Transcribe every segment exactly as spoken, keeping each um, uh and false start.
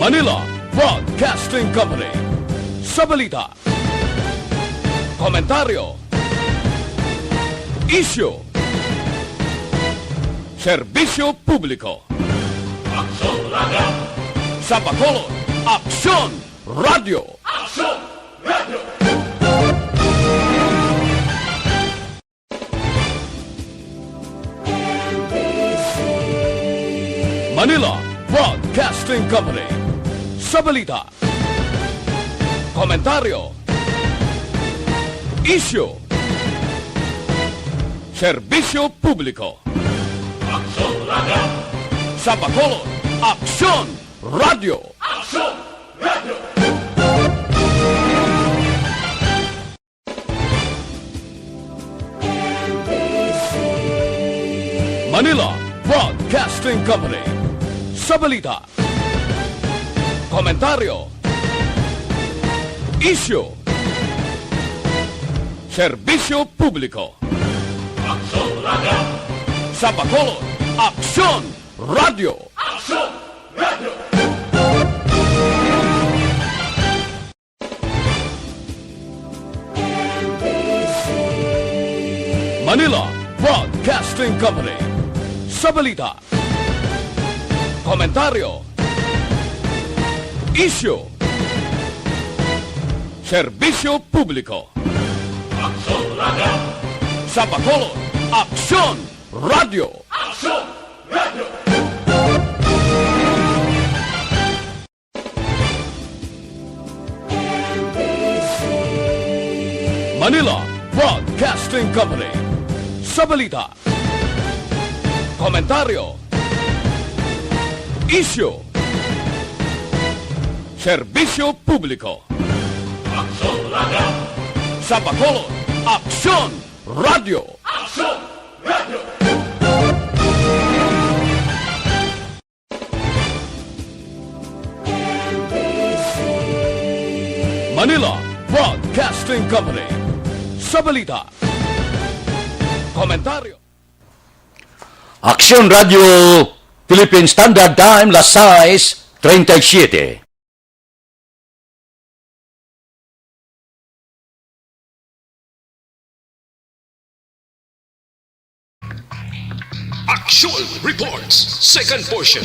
Manila Broadcasting Company. Sa balita, komentaryo, isyu, serbisyo publiko. Aksyon Radio. Sa Bacolod, Aksyon Radio. Aksyon Radio. Manila Broadcasting Company. Sa balita, komentaryo, isyu, serbisyo publiko. Aksyon Radio. Sa Bacolod, Aksyon Radio. Aksyon Radio. Manila Broadcasting Company. Sa balita, komentaryo, isyu, serbisyo publiko. Aksyon Radio. Sa Bacolod, Aksyon Radio. Aksyon Radio. Manila Broadcasting Company. Sa balita, komentaryo, isyu, serbisyo publiko. Aksyon Radio. Sa Bacolod, Aksyon Radio. Aksyon Radio. Manila Broadcasting Company. Sa balita, komentaryo, isyu, serbisyo publiko. Aksyon Radio. Sa Bacolod, Aksyon Radio. Aksyon Radio. Manila Broadcasting Company. Sa balita, komentaryo. Aksyon Radio, Philippine Standard Time, las sais treinta y siete. Aksyon Reports, second portion.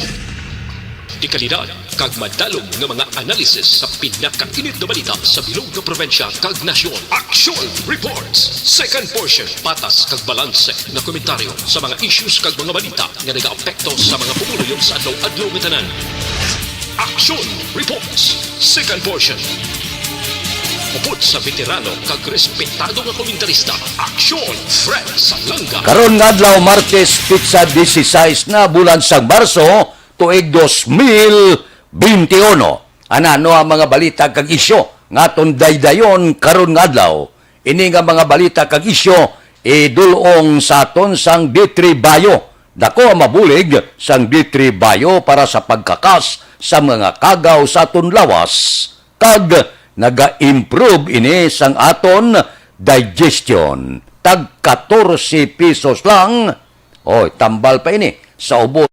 Dekalidad kag madalom nga mga analysis sa pinakainit nga balita sa bilog nga probinsya kag nasyon. Aksyon Reports, second portion. Patas kag balanse nga komentaryo sa mga issues kag mga balita nga nagaapekto sa mga pumuluyo sa adlaw-adlaw nga tanan. Aksyon Reports, second portion. Upod sa veterano kag respetado nga komentarista, Aksyon Fred Salanga. Karon nga adlaw, Martes, pitsa disisais na bulan sang Marso, tuig dos mil benti uno. Ana, ano ang mga balita kag isyu nga aton daydayon karon nga adlaw? Ini nga mga balita kag isyu idul-ong sa aton sang D three Bio. Dako ang mabulig sang D three Bio para sa pagkakas sa mga kagaw sa aton lawas, kag naga-improve ini sang aton digestion. Tag katorse pesos lang. Oy, tambal pa ini sa ubos.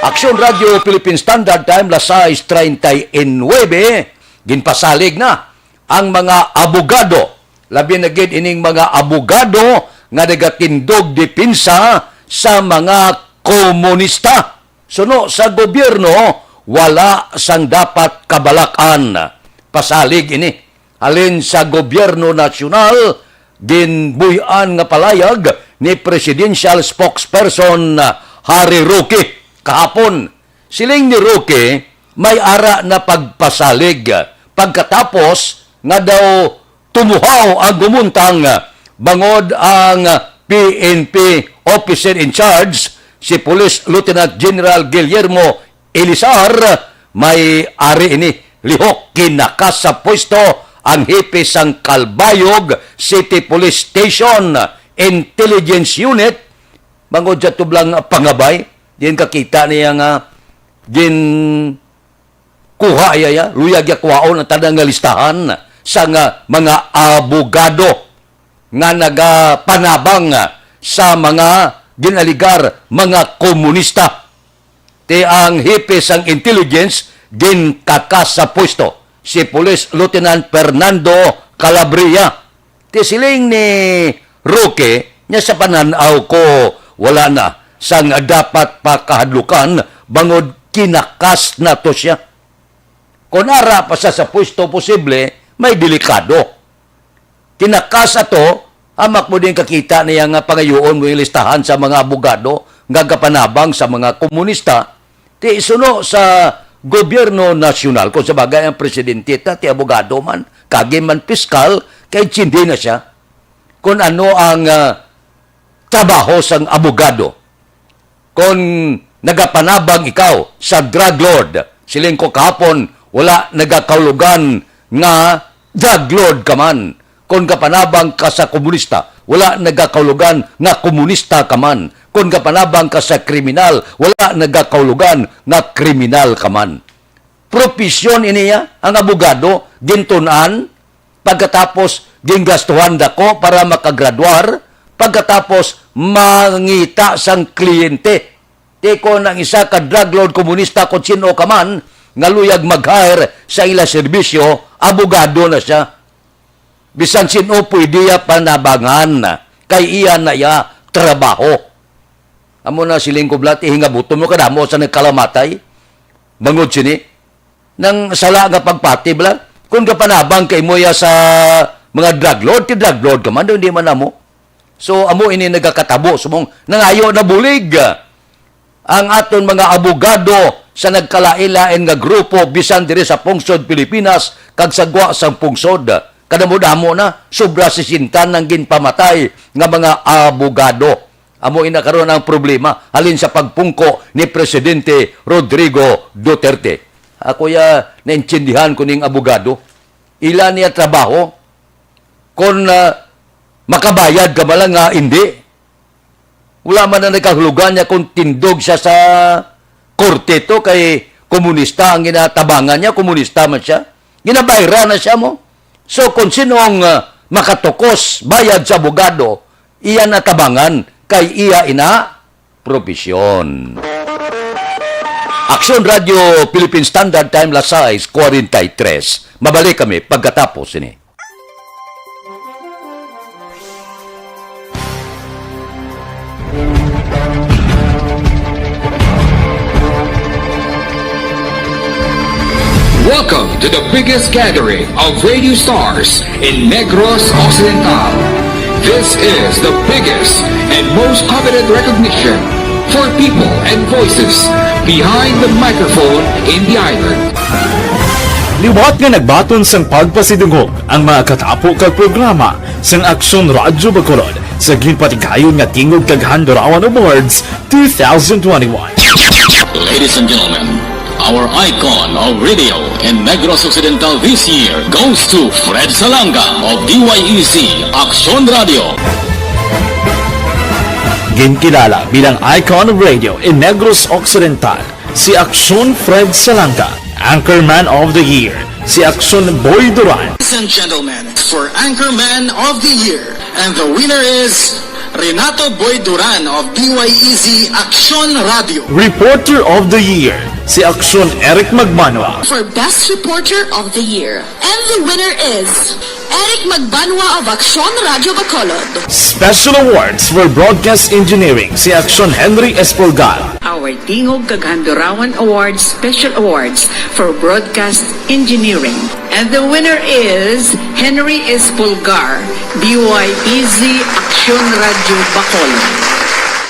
Aksyon Radio Philippine Standard Time, las sais treinta y nueve, ginpasalig na ang mga abogado, labi na gid ining mga abogado nga nagatindog depensa sa mga komunista. Suno sa gobyerno, wala sang dapat kabalak-an. Pasalig ini. Halin sa gobyerno nasyonal, ginbuy-an nga palayag ni Presidential Spokesperson Harry Roque kahapon. Siling ni Roque, may ara na pagpasalig pagkatapos nga daw tumuhaw ang gumuntang bangod ang P N P officer in charge, si Police Lieutenant General Guillermo Elizar. May ari ini, lihok kinakas sa pwesto ang hepe sang Calbayog City Police Station Intelligence Unit bangod sa tublang pangabay. Diin kakita niya nga gin kuha iya, iya, luyag iya kuhaon ang tanan nga listahan sang mga abogado nga nagapanabang sa mga ginaligar mga komunista. Ti ang hepe sang intelligence ginkakas sa pwesto, si Police Lieutenant Fernando Calabria. Ti siling ni Roque, niya sa panan-aw ko, wala na sang dapat pakahadlukan bangod kinakas na to siya. Kon ara pa sa, sa pwesto, posible may delikado. Kinakas ato, amak mo din kakita niya nga pangayoon mo yung listahan sa mga abogado nga gapanabang sa mga komunista. Ti suno sa gobyerno nasyonal, kung sa bagay ang presidente ta, ti abogado man, kagi man piskal, kay tsindi na siya kung ano ang ah, trabaho sang abogado. Kon nagapanabang ikaw sa drug lord, siling ko kahapon, wala nagakahulugan nga drug lord ka man. Kon gapanabang ka sa komunista, wala nagakahulugan nga komunista ka man. Kon gapanabang ka sa kriminal, wala nagakahulugan nga kriminal ka man. Propesyon ini ya, ang abogado, gintun-an, pagkatapos ginggastuhan dako para makagraduar, pagkatapos mangita sang kliyente. Ti kon ang isa ka drug lord komunista, kon sin-o ka man, nga luyag mag-hire sa ila serbisyo, abogado na siya. Bisan sin-o pwede iya panabangan, kay iya na iya trabaho. Amo na siling ko, bala, ti hingabuton mo kadamo sa nagkalamatay bangod sini. Nang sala nga pagpati, bala, kung gapanabang kay mo ya sa mga drug lord, ti drug lord ka man, hindi man amo. So, amo ini nagakatabo, sumong nangayo na bulig ang aton mga abogado sa nagkalain-lain nga grupo, bisan diri sa pungsod Pilipinas kag sa gwa sang pungsod. Kadamo-damo na, sobra sesenta nang ginpamatay nga mga abogado. Amo ina karon ang problema halin sa pagpungko ni Presidente Rodrigo Duterte. Ako ya naintindihan ko ning abogado. Ila niya trabaho. Kung ah, makabayad ka man lang nga hindi, wala man na nagkahulugan niya kung tindog siya sa korte to kay komunista ang ginatabangan niya, komunista man siya. Ginabayran na siya mo. So kung sinong ah, makatukos bayad sa abogado, iya na tabangan kay iya ina propesyon. Aksyon Radio Philippine Standard Time, las sais cuarenta y tres. Mabalik kami pagkatapos ini. Welcome to the biggest gathering of radio stars in Negros Occidental. This is the biggest and most coveted recognition for people and voices behind the microphone in the island. Liwat nga nagbaton sang pagpasidungog ang mga katapo kag programa sang Aksyon Radyo Bacolod sa ginpatigayon nga Tingog kag Handurawan Awards two thousand twenty-one. Ladies and gentlemen, our icon of radio in Negros Occidental this year goes to Fred Salanga of D Y E C Aksyon Radio. Ginkilala bilang icon of radio in Negros Occidental si Aksyon Fred Salanga, Anchorman of the Year si Aksyon Boy Duran, Ladies and gentlemen, for Anchorman of the Year, and the winner is Renato Boy Duran of D Y E Z Aksyon Radio. Reporter of the Year si Aksyon Eric Magbanwa. For Best Reporter of the Year, and the winner is Eric Magbanwa of Aksyon Radio Bacolod. Special Awards for Broadcast Engineering si Aksyon Henry Espolgar. Our Tingog kag Handurawan Awards Special Awards for Broadcast Engineering. And the winner is Henry Espolgar, D Y E Z Aksyon Radio Bacolod.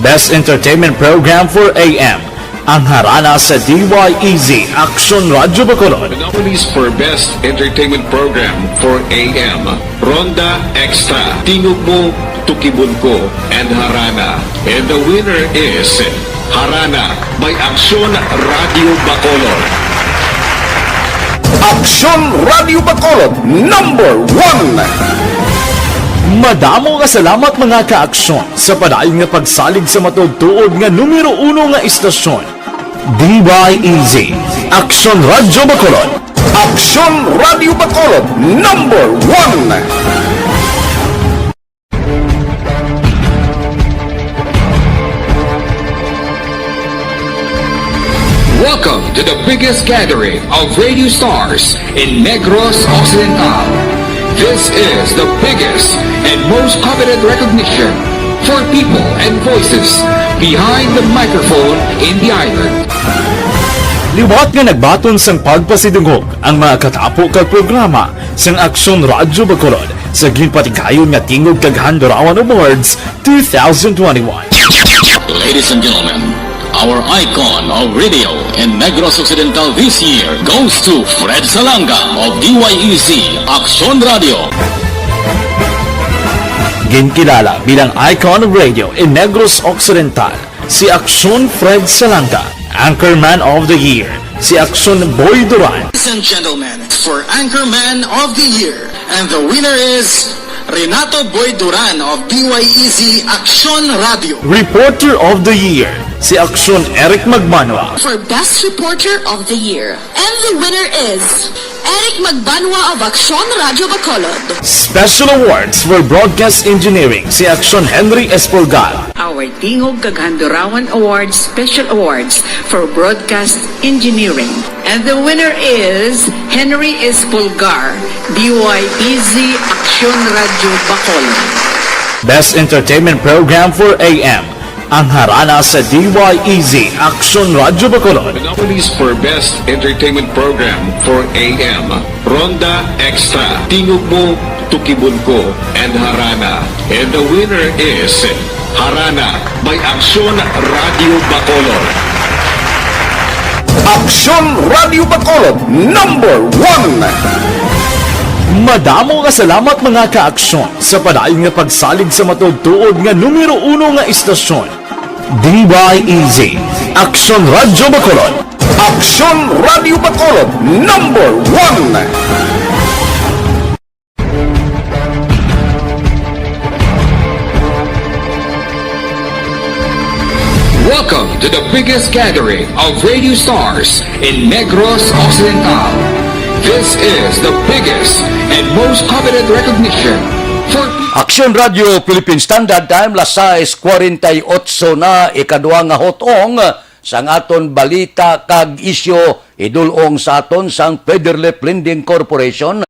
Best Entertainment Program for A M Ang harana sa D Y E Z Action Radyo Bacolod. The nominees for Best Entertainment Program for A M, Ronda Extra, Tingog Mo, Tukibon Ko, and Harana. And the winner is Harana by Aksyon Radyo Bacolod. Aksyon Radyo Bacolod, number one. Madamo nga salamat, mga ka-aksyon, sa padayon nga pagsalig sa matuod-tuod nga numero uno nga istasyon, D Y E Z, Aksyon Radyo Bacolod. Aksyon Radyo Bacolod, number one. Welcome to the biggest gathering of radio stars in Negros Occidental. This is the biggest and most coveted recognition for people and voices behind the microphone in the island. Liwat nga nagbaton sang pagpasidungog ang mga katapo kag programa sang Aksyon Radyo Bacolod sa ginpatigayon nga Tingog kag Handurawan Awards two thousand twenty-one. Ladies and gentlemen, our icon of radio in Negros Occidental this year goes to Fred Salanga of D Y E Z Aksyon Radio. Ginkilala bilang icon of radio in Negros Occidental si Aksyon Fred Salanga, Anchorman of the Year si Aksyon Boy Duran. Ladies and gentlemen, for Anchorman of the Year, and the winner is Renato Boy Duran of D Y E Z Aksyon Radio. Reporter of the Year si Aksyon Eric Magbanwa. For Best Reporter of the Year, and the winner is Eric Magbanwa of Aksyon Radio Bacolod. Special Awards for Broadcast Engineering si Aksyon Henry Espolgar. Our Tingog kag Handurawan Awards Special Awards for Broadcast Engineering. And the winner is Henry Espolgar, D Y E Z Aksyon Radio Bacolod. Best Entertainment Program for A M, ang harana sa D Y E Z Aksyon Radio Bacolod. The nominees for Best Entertainment Program for A M, Ronda Extra, Tingog Mo, Tukibon Ko, and Harana. And the winner is Harana by Aksyon Radio Bacolod. Aksyon Radio Bacolod, number one. Madamo nga salamat, mga ka-aksyon, sa padayon nga pagsalig sa matuod-tuod nga numero uno nga istasyon, D Y E Z, Aksyon Radio Bacolod. Aksyon Radio Bacolod, number one. Welcome to the biggest gathering of radio stars in Negros Occidental. This is the biggest and most coveted recognition for Aksyon Radio Philippine Standard Time, las sais cuarenta y ocho na, ikadua nga hot-ong sang aton balita kag isyu, idul-ong sa aton sang Federlip Lending Corporation.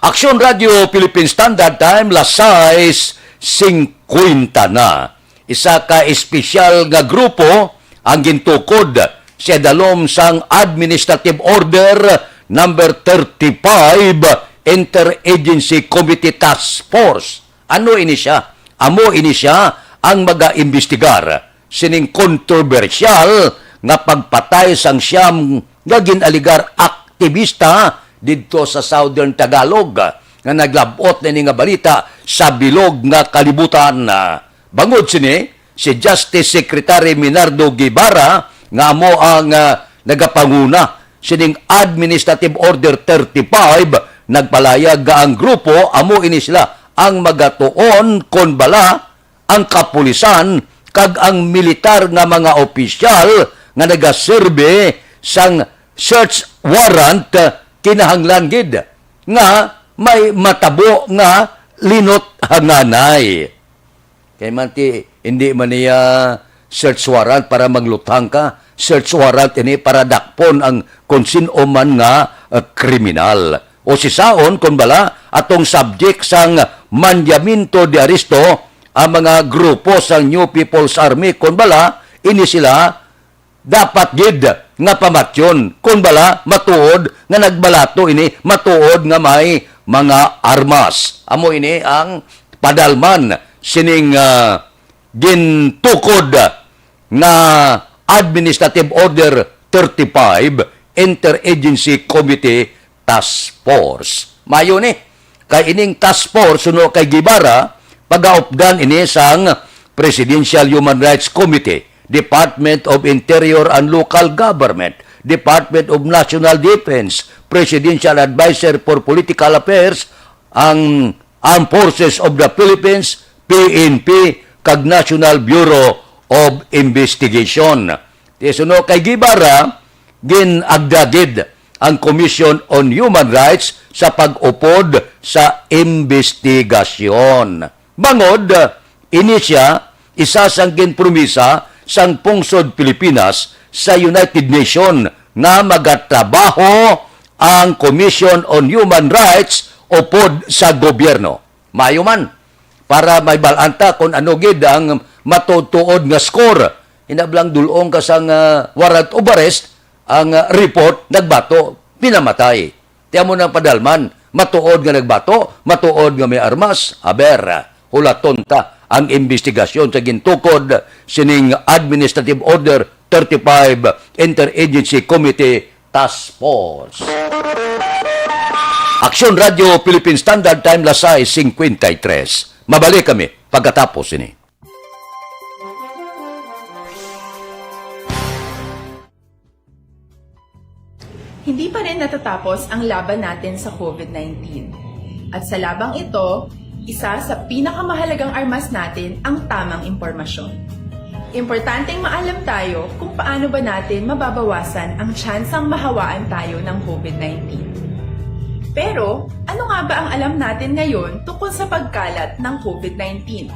Aksyon Radio Philippine Standard Time, las sais singkwenta na. Isa ka espesyal nga grupo ang gintukod sa idalom sang Administrative Order number thirty-five, Interagency Committee Task Force. Ano ini siya? Amo ini siya ang magaimbestigar sining kontrobersyal nga pagpatay sang siyam nga gin-alegar aktivista didto sa Southern Tagalog, nga naglab-ot na ini nga balita sa bilog nga kalibutan. Bangod sini, si Justice Secretary Minardo Guevara, nga amo ang, ah, nagapanguna sining Administrative Order thirty-five, nagpalayag nga ang grupo amo ini sila ang magatuon kon bala ang kapulisan kag ang militar nga mga opisyal nga nagaserbe sang search warrant kinahanglan gid nga may matabo nga linot-hanganay. Kay man ti, hindi man niya search warrant para magluthang ka. Search warrant ini para dakpon ang kon sin-o man nga, uh, kriminal. O sisaon kon bala atong subject sang mandamiento de arresto ang mga grupo sang New People's Army kon bala ini sila dapat gid nga pamatyon kon bala matuod nga nagbalato ini, matuod nga may mga armas. Amo ini ang padalman sining, ah, gintukod nga Administrative Order thirty-five, Interagency Committee Task Force. Mayo ni, kay ining task force suno kay Guevara, pagaupdan ini sang Presidential Human Rights Committee, Department of Interior and Local Government, Department of National Defense, Presidential Advisor for Political Affairs, ang Armed Forces of the Philippines, P N P, kag National Bureau of Investigation. Ti suno kay Guevara, gin-agda gid ang Commission on Human Rights sa pag-upod sa imbestigasyon. Bangod, ini sia isa sang ginpromisa sang pungsod Pilipinas sa United Nation nga magatrabaho ang Commission on Human Rights upod sa gobyerno. Maayo man, para may bal-an ta kon ano gid ang matuod-tuod nga score. Hinablang dul-ong ka sang, ah, warrant of arrest, ang, ah, report nagbato, pinamatay. Ti amo nang padalman, matuod nga nagbato, matuod nga may armas. Aber, ah, hulaton ta ang imbestigasyon sa gintukod sining Administrative Order thirty-five Interagency Committee Task Force. Aksyon Radio Philippine Standard Time, las sais cincuenta y tres. Mabalik kami pagkatapos sini. Hindi pa rin natatapos ang laban natin sa COVID nineteen. At sa labang ito, isa sa pinakamahalagang armas natin ang tamang impormasyon. Importanteng maalam tayo kung paano ba natin mababawasan ang tsansang mahawaan tayo ng COVID nineteen. Pero, ano nga ba ang alam natin ngayon tungkol sa pagkalat ng COVID nineteen?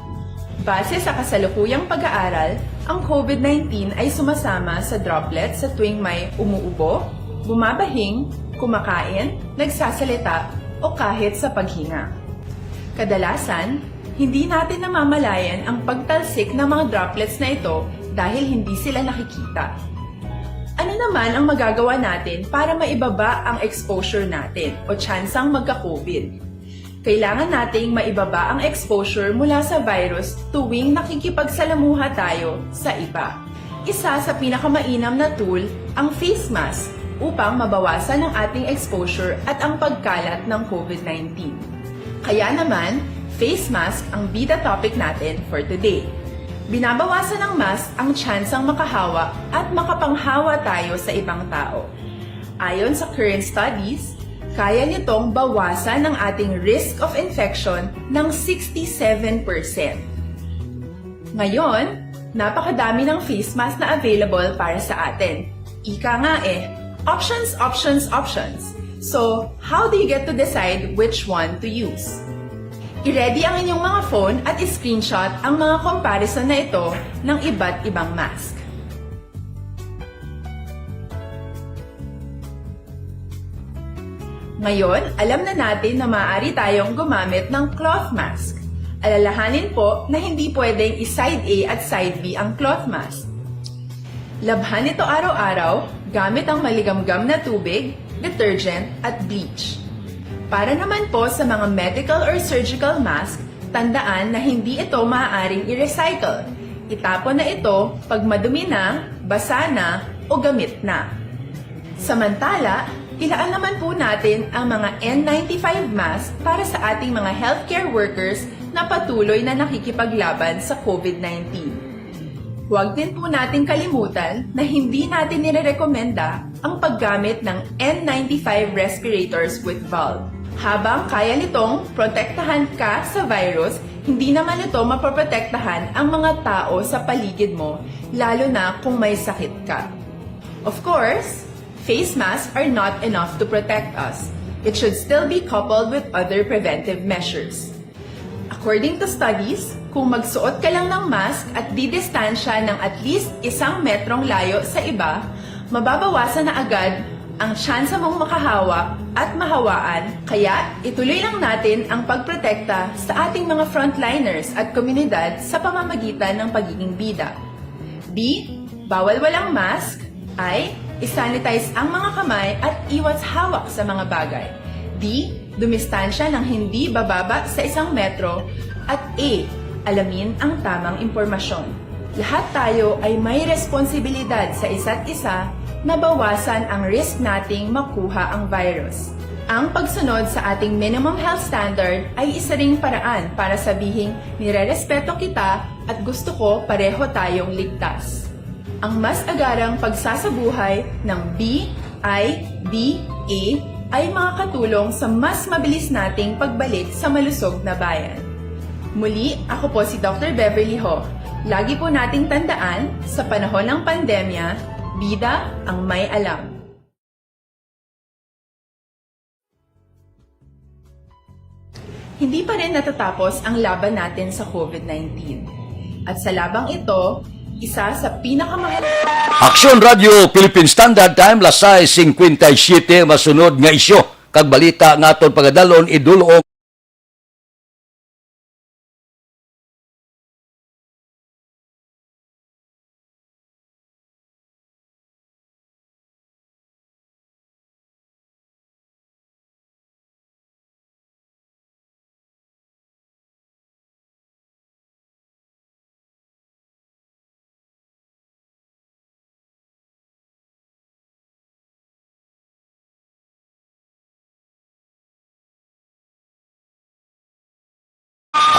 Base sa kasalukuyang pag-aaral, ang COVID nineteen ay sumasama sa droplets sa tuwing may umuubo, bumabahing, kumakain, nagsasalita, o kahit sa paghinga. Kadalasan, hindi natin namamalayan ang pagtalsik ng mga droplets na ito dahil hindi sila nakikita. Ano naman ang magagawa natin para maibaba ang exposure natin o tsansang magka-COVID? Kailangan nating maibaba ang exposure mula sa virus tuwing nakikipagsalamuha tayo sa iba. Isa sa pinakamainam na tool ang face mask upang mabawasan ang ating exposure at ang pagkalat ng COVID nineteen. Kaya naman, face mask ang bida topic natin for today. Binabawasan ng mask ang tsansang makahawa at makapanghawa tayo sa ibang tao. Ayon sa current studies, kaya nitong bawasan ang ating risk of infection ng sixty-seven percent. Ngayon, napakadami ng face mask na available para sa atin. Ika nga eh, options, options, options. So, how do you get to decide which one to use? I-ready ang inyong mga phone at i-screenshot ang mga comparison na ito ng iba't ibang mask. Ngayon, alam na natin na maaari tayong gumamit ng cloth mask. Alalahanin po na hindi pwedeng i-side A at side B ang cloth mask. Labhan ito araw-araw gamit ang maligamgam na tubig, detergent, at bleach. Para naman po sa mga medical or surgical mask, tandaan na hindi ito maaaring i-recycle. Itapon na ito pag madumi na, basa na, o gamit na. Samantala, ilaan naman po natin ang mga N ninety-five mask para sa ating mga healthcare workers na patuloy na nakikipaglaban sa COVID nineteen. Huwag din po nating kalimutan na hindi natin nirerekomenda ang paggamit ng N ninety-five respirators with valve. Habang kaya nitong protektahan ka sa virus, hindi naman ito mapoprotektahan ang mga tao sa paligid mo, lalo na kung may sakit ka. Of course, face masks are not enough to protect us. It should still be coupled with other preventive measures. According to studies, kung magsuot ka lang ng mask at didistansya ng at least isang metrong layo sa iba, mababawasan na agad ang tsansa mong makahawa at mahawaan, kaya ituloy lang natin ang pagprotekta sa ating mga frontliners at komunidad sa pamamagitan ng pagiging bida. B, bawal walang mask. I, isanitize ang mga kamay at iwas hawak sa mga bagay. D, dumistansya ng hindi bababa sa isang metro. At E, alamin ang tamang impormasyon. Lahat tayo ay may responsibilidad sa isa't isa na bawasan ang risk nating makuha ang virus. Ang pagsunod sa ating minimum health standard ay isa ring paraan para sabihing nirerespeto kita at gusto ko pareho tayong ligtas. Ang mas agarang pagsasabuhay ng B I D A ay makakatulong sa mas mabilis nating pagbalik sa malusog na bayan. Muli, ako po si Doctor Beverly Ho. Lagi po nating tandaan, sa panahon ng pandemya, bida ang may alam. Hindi pa rin natatapos ang laban natin sa COVID nineteen. At sa labang ito, isa sa pinakamahal Aksyon Radio Philippine Standard Time, las sais cincuenta y siete, masunod nga isyu kag balita nga aton pagadalon, idul-ong.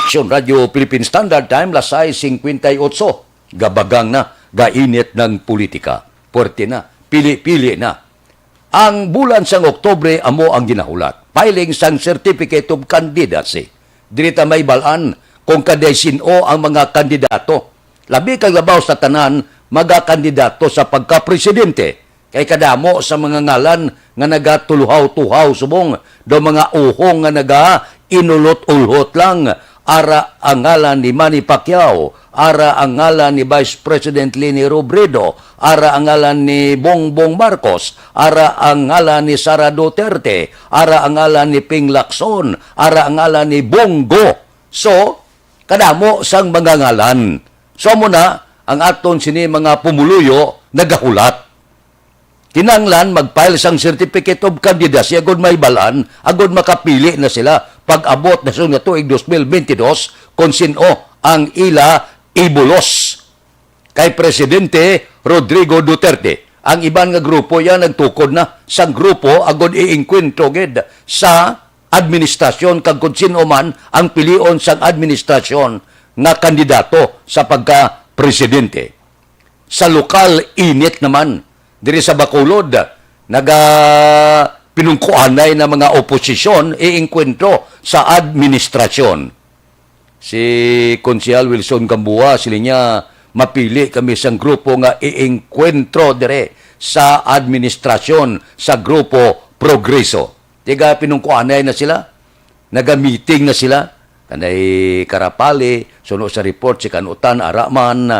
Aksyon Radio Philippine Standard Time, las sais cincuenta y ocho. Gabagang na, gainit ng politika. Puwerte na, pili-pili na. Ang bulan sang Oktubre amo ang ginahulat. Filing sang Certificate of Candidacy. Diri ta mahibalaan kung kadaw sin-o ang mga kandidato. Labi kag labaw sa tanan, magakandidato sa pagkapresidente. Kay kadamo sa mga ngalan nga nagatuluhaw-tuhaw subong daw mga uhong nga nagainulot-ulhot lang. Ara ang ngalan ni Manny Pacquiao, ara ang ngalan ni Vice President Leni Robredo, ara ang ngalan ni Bongbong Marcos, ara ang ngalan ni Sara Duterte, ara ang ngalan ni Ping Lacson, ara ang ngalan ni Bong Go. So, kadamo sang mga ngalan. So, amo na ang aton sini mga pumuluyo nagahulat. Kinahanglan mag-file sang Certificate of Candidacy agud mahibalaan, agud makapili na sila pag-abot na sud nga tuig dos mil bentidós kung sin-o ang ila ibulos kay Presidente Rodrigo Duterte. Ang iban nga grupo iya nagtukod na sang grupo agud iengkwentro gid sa administrasyon kag kung sin-o man ang pilion sang administrasyon nga kandidato sa pagka-presidente. Sa lokal, init naman. Diri sa Bacolod, naga-, pinungkuanay na mga oposisyon iengkwentro sa administrasyon. Si Konsehal Wilson Gamboa, siling niya, "Mapili kami sang grupo nga iengkwentro dire sa administrasyon sa Grupo Progreso." Tiga pinungkuanay na sila, naga-meeting na sila, kanday Carapali, suno sa report si Canutan, ara man,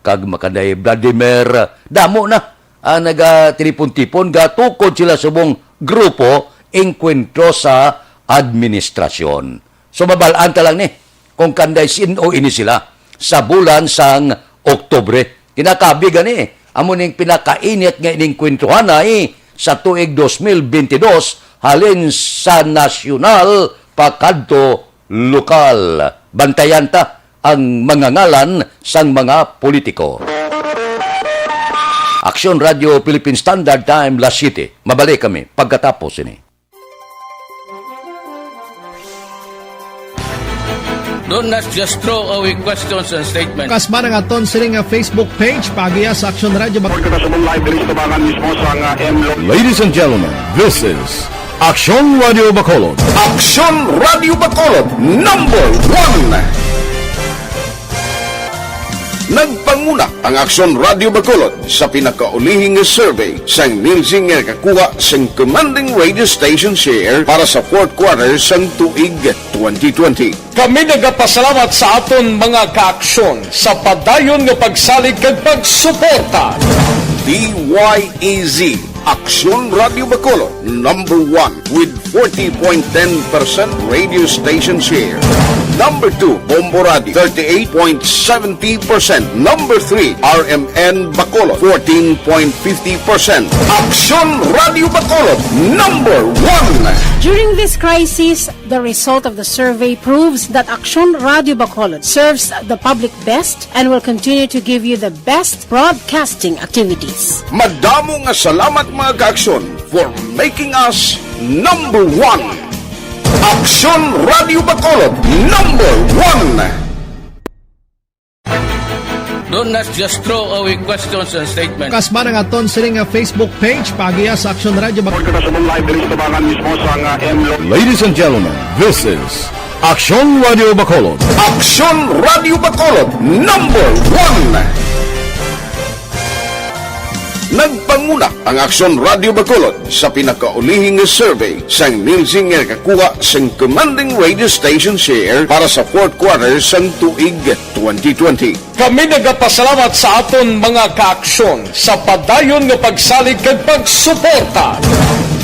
kag makanday Vladimir, damo na ang nagatipon-tipon, gatukod sila subong grupo, engkwentro sa administrasyon. So, mabal-an ta lang ni kung kanday sin-o ini sila sa bulan sang Oktubre. Kinakabi gani, amo ning pinakainit nga inengkwentruhanay sa tuig dos mil bentidós halin sa nasyonal pakadto lokal. Bantayan ta ang mga ngalan sang mga politiko. Aksyon Radio Philippine Standard Time, las siyete. Mabalik kami pagkatapos ini. Don't, let's just throw away questions and statements. Kasba na nga ton sini nga Facebook page, paagiya sa Aksyon Radio Bak- Kita sa live diri sa tabangan mismo sa nga M Lo- Ladies and gentlemen, this is Aksyon Radio Bacolod. Aksyon Radio Bacolod, number one. Nagpanguna ang Aksyon Radio Bacolod sa pinakaulihi nga survey sang Nielsen nga nakakuha sang commanding radio station share para sa fourth quarter sang tuig twenty twenty. Kami nagapasalamat sa aton mga kaaksyon sa padayon nga pagsalig kag pagsuporta. D Y E Z, Aksyon Radio Bacolod, number one with forty point ten percent radio station share. Number two, Bombo Radio, thirty-eight point seventy percent. Number three, R M N Bacolod, fourteen point fifty percent. Aksyon Radio Bacolod, number one. During this crisis, the result of the survey proves that Aksyon Radio Bacolod serves the public best and will continue to give you the best broadcasting activities. Madamo nga salamat, mga kaaksyon, for making us number one. Aksyon Radio Bacolod, number one. Don't, let's just throw away questions and statements. Kasba na nga ton sini nga Facebook page, paagiya sa Aksyon Radio Bak- Kita sa live diri sa tabangan mismo sa nga M Lo- Ladies and gentlemen, this is Aksyon Radio Bacolod. Aksyon Radio Bacolod, number one. Nagpanguna ang Aksyon Radio Bacolod sa pinakaulihi nga survey sang Nielsen nga nakakuha sang commanding radio station share para sa fourth quarter sang tuig twenty twenty. Kami nagapasalamat sa aton mga kaaksyon sa padayon nga pagsalig kag pagsuporta.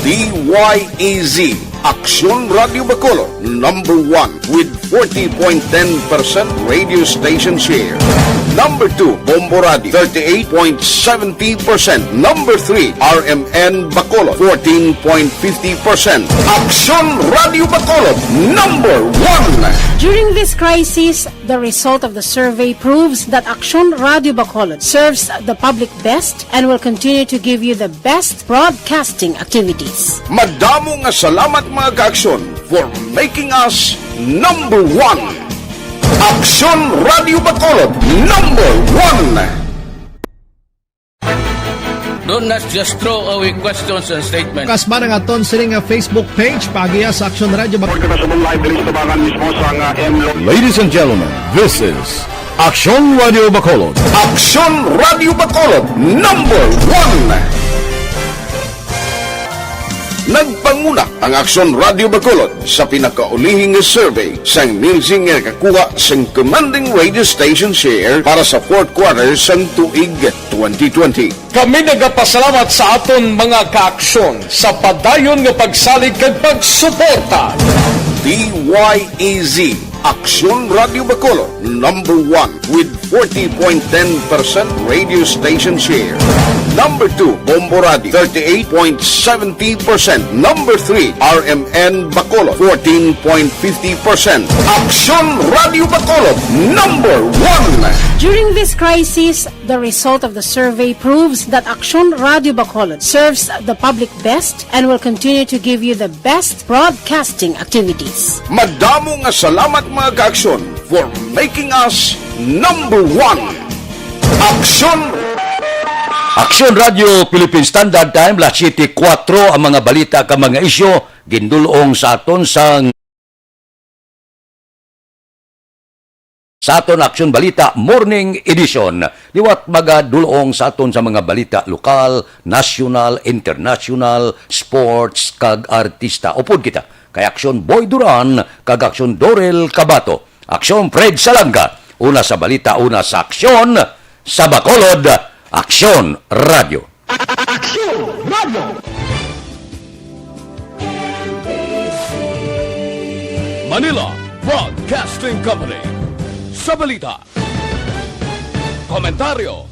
D Y E Z, Aksyon Radio Bacolod, number one with forty point ten percent radio station share. Number two, Bombo Radio, thirty-eight point seventy percent. Number three, R M N Bacolod, fourteen point fifty percent. Aksyon Radio Bacolod, number one. During this crisis, the result of the survey proves that Aksyon Radio Bacolod serves the public best and will continue to give you the best broadcasting activities. Madamo nga salamat, mga kaaksyon, for making us number one. Aksyon Radio Bacolod, number one. Don't, let's just throw away questions and statements. Kasba na nga ton sini nga Facebook page, paagiya sa Aksyon Radio Bak- Kita sa live diri sa tabangan mismo sa nga M Lo- Ladies and gentlemen, this is Aksyon Radio Bacolod. Aksyon Radio Bacolod, number one. Nagpanguna ang Aksyon Radio Bacolod sa pinakaulihi nga survey sang Nielsen nga nakakuha sang commanding radio station share para sa fourth quarter sang tuig twenty twenty. Kami nagapasalamat sa aton mga kaaksyon sa padayon nga pagsalig kag pagsuporta. D Y E Z, Aksyon Radio Bacolod, number one with forty point ten percent radio station share. Number two, Bombo Radio, thirty-eight point seventy percent. Number three, R M N Bacolod, fourteen point fifty percent. Aksyon Radio Bacolod, number one. During this crisis, the result of the survey proves that Aksyon Radio Bacolod serves the public best and will continue to give you the best broadcasting activities. Madamo nga salamat, mga kaaksyon, for making us number one. Aksyon. Aksyon Radio Philippine Standard Time, las siyete kuwatro ang mga balita kag mga isyu gindul-ong sa aton sang sa aton Aksyon Balita Morning Edition. Liwat magadul-ong sa aton sa mga balita lokal, nasyonal, internasyonal, sports, kag artista. Upod kita kay Aksyon Boy Duran kag Aksyon Dorel Cabato. Aksyon Fred Salanga, una sa balita, una sa aksyon, sa Bacolod, Aksyon Radio. Aksyon Radio. Manila Broadcasting Company. Sa balita, komentaryo,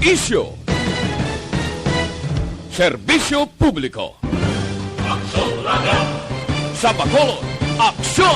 isyu, serbisyo publiko. Sa Bacolod, aksyon!